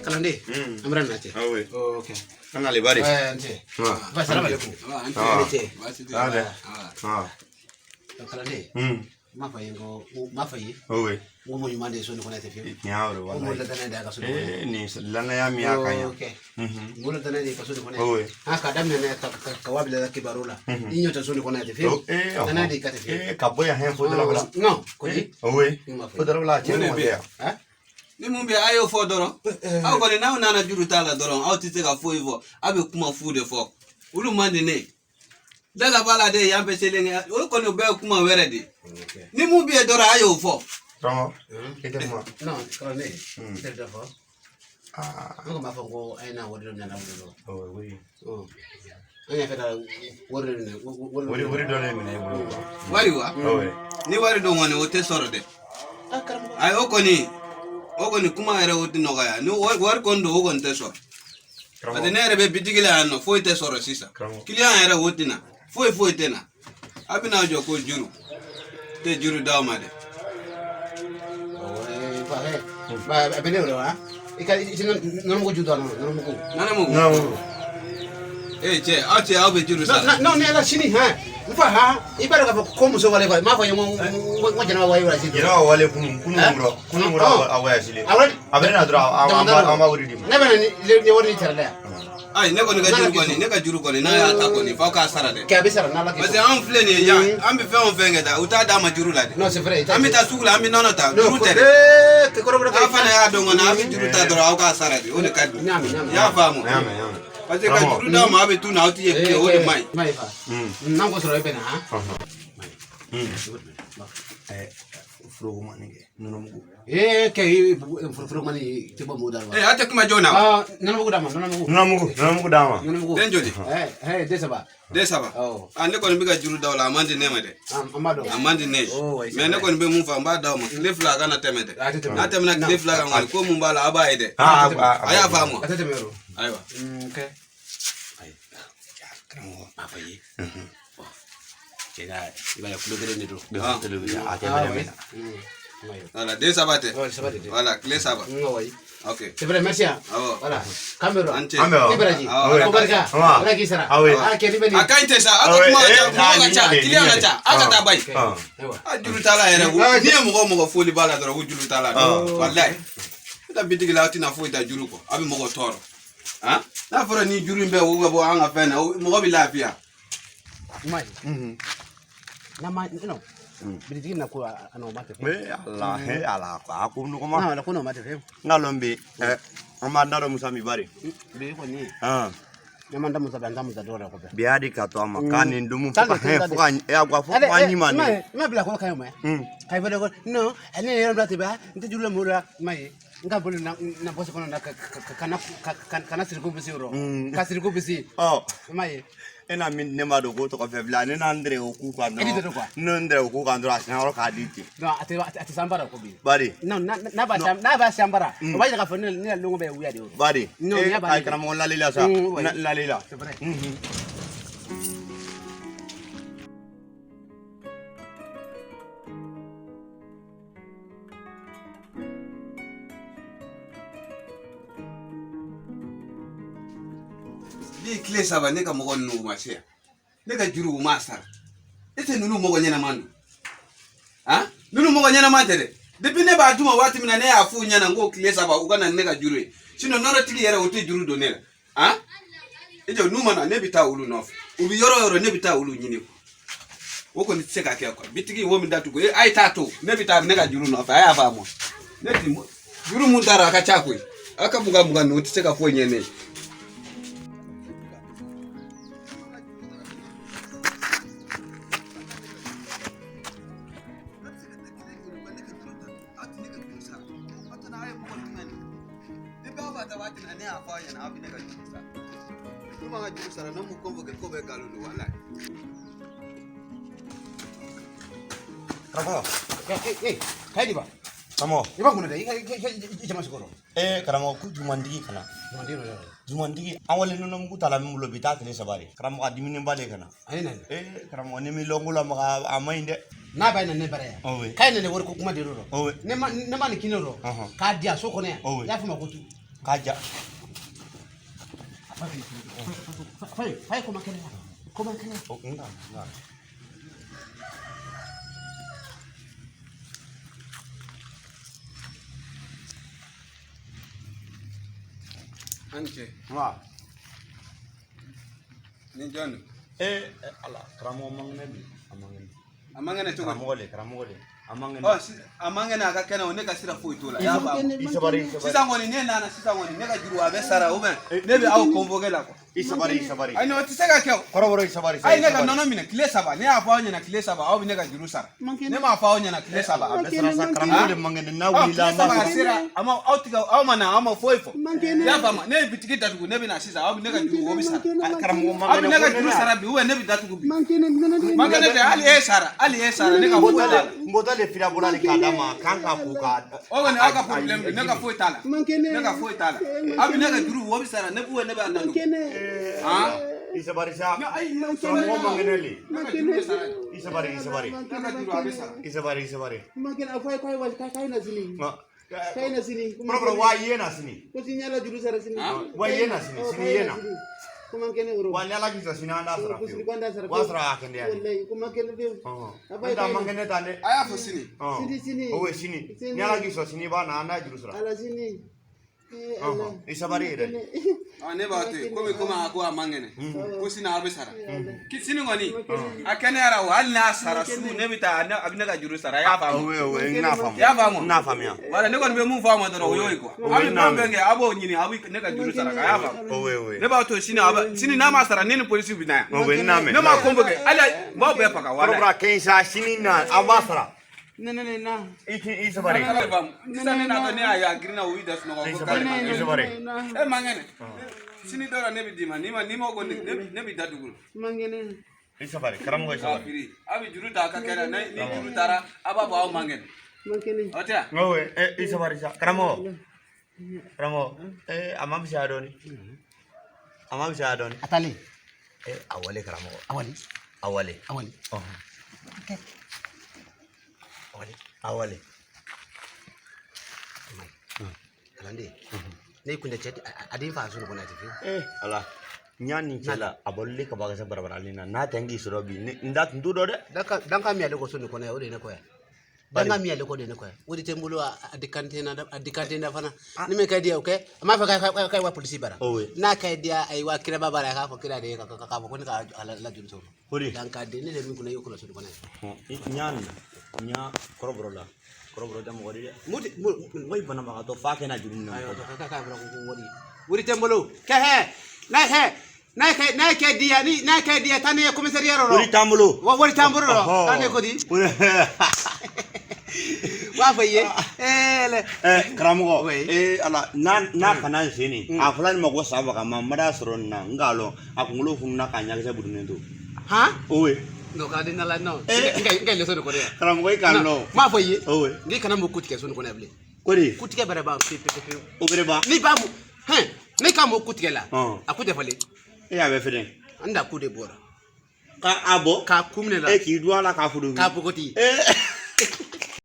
Kalanden, an bɛna na ten. Ah oui. Ok. An nale bari. N ce. Ah. Ba, salam alaikum. An ce. Ah. N ce. Baasi tɛ. Ah, dɛ. Ah. Ah. Kalanden, Hmm. n m'a fɔ ye ko n m'a fɔ ye Oh oui. n ko mɔgɔ ɲuman de ye so nin kɔnɔ yan tɛ fiyewu. Tiɲɛ yɛrɛ Ko mɔgɔ walayi. ladana de y'a ka so nin kɔnɔ yan. Eh, nin lanaya min y'a kan yan. Ok. Mɔgɔ ladana de ye ka so nin kɔnɔ yan. Oh oui. Han, k'a daminɛ n'a ye ka waa bila kibaru la. I ɲɔ tɛ so nin kɔnɔ yan tɛ fiyewu. Oh, eh, ɔhɔn. Danaya de ka tɛ fiyewu. Eh, ka bɔ yan hɛn fo Dalabala. Non, kɔni. Oh oui. N m'a fɔ Fo Dalabala cɛ Mun de ɲɔgɔn bɛ tɛ yan. Han? Ni mun bɛ yen, a y'o fɔ dɔrɔn. Aw kɔni, n'aw nana juru t'a la dɔrɔn, aw tɛ se ka foyi fɔ. Aw bɛ kuma fu de fɔ. Olu man di ne ye. Dala b'a la de, yan bɛ selen kɛ. O kɔni, o bɛɛ ye kuma wɛrɛ de ye. Ok. Ni mun bɛ yen dɔrɔn, a y'o fɔ. Karamɔgɔ, i tɛ kuma. Non, kalanden, i tɛ dɔ fɔ. Ah. An ko b'a fɔ ko an ye na wari dɔ minɛ n'a bolo. Oh oui. Dɔrɔn. An y'a fɛ ka wari dɔ minɛ. Wari dɔ de minɛ i bolo. Wari wa? Oh oui. Ni wari don kɔni, o tɛ sɔrɔ dɛ. Ah, karamɔgɔ. Ayi, o kɔni kuma yɛrɛ, o tɛ nɔgɔya. Ni wari kɔni don, o kɔni tɛ sɔrɔ. Parce que ne yɛrɛ bɛ bitigi la yan nɔ, foyi tɛ sɔrɔ sisan. Karamɔgɔ. Client yɛrɛ, o tɛ na. Foyi foyi tɛ na. A bɛna jɔ ko juru. Tɛ juru d'aw ma dɛ. Ba, a bɛ ne wele wa? I ka i tɛ nɔnɔmugu ju dɔn, nɔnɔmugu. Nɔnɔ mugu. Non. Ee cɛ, aw cɛ, aw bɛ juru sara. Non, ne ala sini han. N fa han, i b'a dɔn k'a fɔ ko muso wale quoi. N m'a fɔ ye n ko jɛnɛba wale wala sisan. Jɛnɛba wale kunun kunun wura kunun wura a voyagé. A wale. A bɛ na dɔrɔn an b'a wari d'i ma. Ne bɛ na ni wari ni tɛrɛ la yan. Ayi, ne kɔni ka juru kɔni, ne ka juru kɔni, n'a y'a ta kɔni, f'aw k'a sara dɛ. Kɛ a bɛ sara n'ala k'i Parce que anw filɛ nin ye yan, an bɛ fɛn o fɛn kɛ tan, u t'a d'an ma juru la dɛ. Non, c'est vrai. An bɛ taa sugu la, an bɛ nɔnɔ ta, juru tɛ dɛ. Ee, kɔrɔbɔrɔ. Aw fana y'a dɔn kɔni, aw bɛ juru ta dɔrɔn, aw k'a sara de, o de ka di. N y'a mɛn, n y'a mɛn. I y'a faamu? N y'a mɛn, n y'a mɛn. Parce que ka juru d'aw ma, aw bɛ tun na, aw ti ye bilen, o de man ɲi. Ma ɲi fa. N'an ko sɔrɔ e bɛ na han. Eh, foroko man nin kɛ nɔnɔmugu. Ee, kɛ i foroko mani tɛ bɔ mɔgɔw da la. Ee, aw tɛ kuma joona wa? Ah, nɔnɔmugu d'a ma, nɔnɔmugu. Nɔnɔmugu d'a ma. Nɔnɔmugu. Den joli? Eh, eh, den saba. Den saba. Awɔ. Ah, ne kɔni bɛ ka juru d'aw la, a man di ne ma dɛ. An b'a dɔn. A man di ne ye. Oh, ouais, c'est Mais ne vrai. kɔni bɛ mun fɔ, n b'a d'aw ma. Tile 2 a kana tɛmɛ dɛ. A tɛ tɛmɛ. N'a tɛmɛna tile 2 kan kɔni, ko mun b'a la, aw b'a ye dɛ. Ah, A y'a faamu wa? A tɛ tɛmɛ yɔrɔ. Ayiwa. Kɛ. Ayi. Karamɔgɔ, b'a fɔ i ye. Cɛ ka, i b'a ye kulo kelen de don. Ah. A tɛ bɛrɛ mɛn. Voilà, den saba tɛ. Ouais, saba de tɛ. Voilà, tile 3. Oui. Ok. C'est vrai, merci. Hein. Awɔ. Voilà. Caméra. An ce. An bɛ wa? Ni baraji. Awɔ. Ko barika. Wa. Ala k'i sara. Ah oui. Ah, kɛ ni bɛ nin. A ka ɲi tɛ sa, aw ka Ah kuma ka ouais, ca, eh, mɔgɔ ka ah, ca, nin client ka ɲɛ ca, de. aw ka taa bayi. Ah. Ayiwa. A juru t'a la yɛrɛ, n'i ye mɔgɔ o mɔgɔ foli b'a la dɔrɔn, ko juru t'a la. Walayi. E ta bitigi la, aw tɛna foyi ta juru kɔ, aw bɛ mɔgɔ tɔɔrɔ. Han? N'a fɔra ni juru in bɛɛ o ka bɔ an ka fɛn na, mɔgɔ bɛ lafiya. Ma ye. N'a ma non. Bitigi na ko a nɔ ma tɛ fɛn. Eh, ala, he ala, a ko nɔgɔ ma. Non, la ko nɔ ma tɛ fɛn. N ka lɔn bi, eh, an b'an da dɔ Musa mi bari. Bi kɔni. Ah. Ne man da Musa bɛ an ta Musa dɔw la kɔfɛ. Bi y'a di ka to a ma k'a nin dumu fo ka hɛn fo ka e a fo ka ɲi ma nin. I ma bila ko ka ɲi mɛ. Ka i fɔ ko non, ale ye yɔrɔ bila ten ba, n tɛ juru la mɔgɔw la, i ma ye. N ka bolo na bɔsi kɔnɔ na ka na siriku bisi yɔrɔ. Ka siriku bisi. Ɔ. I ma ye. E na min ne ma don ko tɔgɔ fɛ bilen, ne n'an dɛrɛ o k'u kan E b'i dɛrɛ quoi? dɔrɔn. Ne n dɛrɛ o k'u kan dɔrɔn, a siɲɛ k'a di ten. Non, a tɛ san bara ko bi. Bari. Non, n'a b'a san bara, o b'a yira k'a fɔ ne la longo bɛ wuya de o. Bari. Non, Eh, n y'a ayi karamɔgɔ lalila sa. Oui. Lalila. C'est vrai. Bi tile 3, ne ka mɔgɔ ninnu u ma se yan. Ne ka juru u m'a sara. E tɛ ninnu mɔgɔ ɲɛnama don. Han? Ninnu mɔgɔ ɲɛnama tɛ dɛ. Depuis ne b'a d'u ma waati min na, ne y'a f'u ɲɛna n ko tile 3 u ka na ni ne ka juru ye. Sinon nɔnɔtigi yɛrɛ o tɛ juru don ne la. Han? I jɔ, n'u ma na, ne bɛ taa olu nɔfɛ. U bɛ yɔrɔ o yɔrɔ, ne bɛ taa olu ɲini. O kɔni tɛ se ka kɛ quoi. Bitigi wo min datugu, a ye taa to. Ne bɛ taa ne ka juru nɔfɛ, a y'a faamu. Ne ti juru mun taara a ka ca koyi. Aw ka mugan mugan ninnu, o tɛ se ka foyi ɲɛ ne ye. Karamɔgɔ. Eh, eh, kayi di ba. Karamɔgɔ. I b'a kunna dɛ, i ka i jama sukɔrɔ. Eh, karamɔgɔ ko jumantigi kana. Jumantigi dɔ. Jumantigi, an wale nɔnɔmugu t'a la min bolo bi taa tile 3 de. Karamɔgɔ a diminenba de kana. A ye na. Eh, karamɔgɔ ni mi lɔnko lamaga a man ɲi dɛ. N'a b'a na ne bara yan. Oh oui. K'a ye na ne wari ko kuma de dɔ. Oh oui. Ne ma nin kinne dɔ. Ɔhɔn. K'a di yan so kɔnɔ yan. Oh oui. I y'a fɔ ma ko tu. K'a ja. Faye ko ma kɛnɛya, ko ma kɛnɛya. O nka nka. An cɛ. Wa. Ni jɔn don? Eh ala, karamɔgɔ man kɛnɛ bi, a man kɛnɛ. A man kɛnɛ cogo di? Karamɔgɔ le, karamɔgɔ le, a man kɛnɛ. Ɔ, a man kɛnɛ, a ka kɛnɛ o, ne ka sira foyi t'o la. I y'a faamu? I sabari, i sabari. Sisan kɔni ne nana, sisan kɔni ne ka juru a bɛ sara ou bien ne bɛ aw convoquer la quoi. I sabari, i sabari. Ayi, o tɛ se ka kɛ o. Kɔrɔbɔrɔ, i sabari. Ayi, ne ka nɔnɔ minɛ tile 3, ne y'a fɔ aw ɲɛna tile 3, aw bɛ ne ka juru sara. Ne m'a fɔ aw ɲɛna tile 3. A bɛ sara sa, karamɔgɔ de man kɛnɛ, n'a Ɔ, wulila tile an b'a 3 a sɔrɔ. sera, a ma aw tigɛ, aw ma na, aw ma foyi fɔ. I y'a faamu? Ne ye bitigi datugu, ne bɛ na sisan, aw bɛ ne ka juru o bɛ sara. Karamɔgɔ man Aw bɛ kɛnɛ. ne ka juru sara bi ou bien ne bɛ datugu bi. Man kɛnɛ tɛ, hali e sara, hali e sara, ne ka foyi t'a la. N bɔtɔ le fira bɔla de k'a d'a ma, k'an k'a ko k'a. O kɔni aw ka problème don, ne ka foyi t'a la. Ne ka foyi t'a la. Aw bɛ ne ka juru o bɛ sara, ne ou bien ne b'a datugu. Han? I sabari sa. Ayi, Karamɔgɔ man kɛnɛ le. ne ka juru bɛ sara. I sabari, i sabari. Ne ka juru a bɛ sara. I sabari, i sabari. A fɔ a ye k'a ye wali k'a ye na sini. K'a ye na sini. Kɔrɔbɔrɔ, wa ye na sini. Ko sini ala juru sara sini. Wa ye na sini, sini ye na. Ko man kɛnɛ woro. Wa ni ala k'i sɔn sini an t'a sara Ko sini ko an t'a sara. fiyewu. Wa sɔrɔ a kɛnɛya de. Wallahi ko man kɛnɛ fiyewu. N'o tɛ a man kɛnɛ tan dɛ. A y'a fɔ sini. Sini, sini. O ye sini. Ni ala k'i sɔn sini i b'a na, an n'a juru sara. Ala sini. Ala. I sabari yɛrɛ. Ɔ, ne b'a to yen komi a ko a man kɛnɛ ko sini aw bɛ sara. Sini kɔni a kɛnɛyara o, hali n'a sara su ne bɛ taa a bɛ ne ka juru sara. I y'a faamu? O ye, n y'a faamu. I y'a faamu? N y'a faamuya. Wala, ne kɔni bɛ mun fɔ aw ma dɔrɔn, o y'o ye quoi. Aw bɛ fɛn fɛn kɛ, aw b'o ɲini, aw bɛ ne ka juru sara, a y'a faamu? O ye. Ne b'a to sini, a bɛ sini n'a ma sara, ne ni polisi bɛ na yan. O ye, n y'a mɛn. Ne ma convoqué, hali n b'aw bɛɛ faga wala. Kɔrɔbɔrɔ, a kɛ ɲi sa, sini na an b'a sara. Ne ne ne na. I ti i sabari. Sisan ne natɔ, ne y'a ye a girinna, o y'i da sunɔgɔ I ko sabari, k'ale man i kɛnɛ. sabari. E man kɛnɛ. Sini dɔ la ne bɛ d'i ma, n'i ma n'i ma ko ne ne bɛ datugu. Man kɛnɛ. I sabari, karamɔgɔ, i sabari. Kafiri, aw bɛ juru ta a ka kɛnɛ, ni juru taara aw b'a fɔ aw man kɛnɛ. Man kɛnɛ. O tɛ yan? O ye, i sabari sa, karamɔgɔ. Karamɔgɔ, a ma fisaya dɔɔni. A ma fisaya dɔɔni. A taalen. A wale karamɔgɔ. A wale. A wale. A wale. A wale. Kalanden. Ne kun tɛ cɛ a den fa so kɔnɔ a tɛ fiyewu. Ala. N y'a nin cɛ la, a bɔlen ka bɔ a ka se barabaralen na, n'a tɛ n k'i sɔrɔ bi, n da tun t'o dɔn dɛ. Danka min y'ale kɔ so nin kɔnɔ yan, o de ye ne kɔ yan. Danka min y'ale kɔ de ye ne kɔ yan. O de tɛ n bolo, a di kan tɛ n na, a di kan tɛ n na fana. Ni min ka di ye o kɛ, a m'a fɔ k'a ye wa polisi bara. N'a ka di a ye wa kiraba bara, a k'a fɔ kira de ye k'a fɔ ko ne ka la juru sɔrɔ. O de. Danka den ne de min kunna i y'o kɔnɔ so nin kɔnɔ yan. N y'a nin, n y'a kɔrɔbɔrɔ la, kɔrɔbɔrɔ tɛ mɔgɔ di dɛ. Mun tɛ N ko i banabagatɔ f'a kɛ na juru minɛ mɔgɔ la. k'a fɔra ko wari. Wari tɛ n bolo. Kɛ hɛ. N'a hɛ. N'a kɛ n'a kɛ diya ni n'a kɛ diya taa ne ye commissariat rɔ. Wari t'an bolo. Wa wari t'an bolo rɔ. Taa ne ko di. B'a fɔ i ye. Lɛ. Karamɔgɔ, ala, n'a kana n sen nin, a fɔla nin ma ko sa faga ma, n ma d'a sɔrɔ nin na, n k'a lɔn, a kunkolo fununa k'a ɲakisɛ burunnen to. Han? O ye. Non, k'a di n'ala non. N ka leçon de kɔnɔ yan. Karamɔgɔ, i k'a lɔn. N b'a fɔ i ye. O ye. N'i kana mɔ ku tigɛ so nin kɔnɔ yan bilen. Ko di? Ku tigɛ bɛrɛ ban pewu pewu pewu. O bɛrɛ ban. N'i b'a mu hɛn n'i ka mɔ ku tigɛ la. A ku tɛ falen. E y'a bɛɛ fɛnɛ. An da ku de bɔra. K'a bɔ. K'a ku minɛ la. E k'i dun a la k'a furu. K'a bogoti.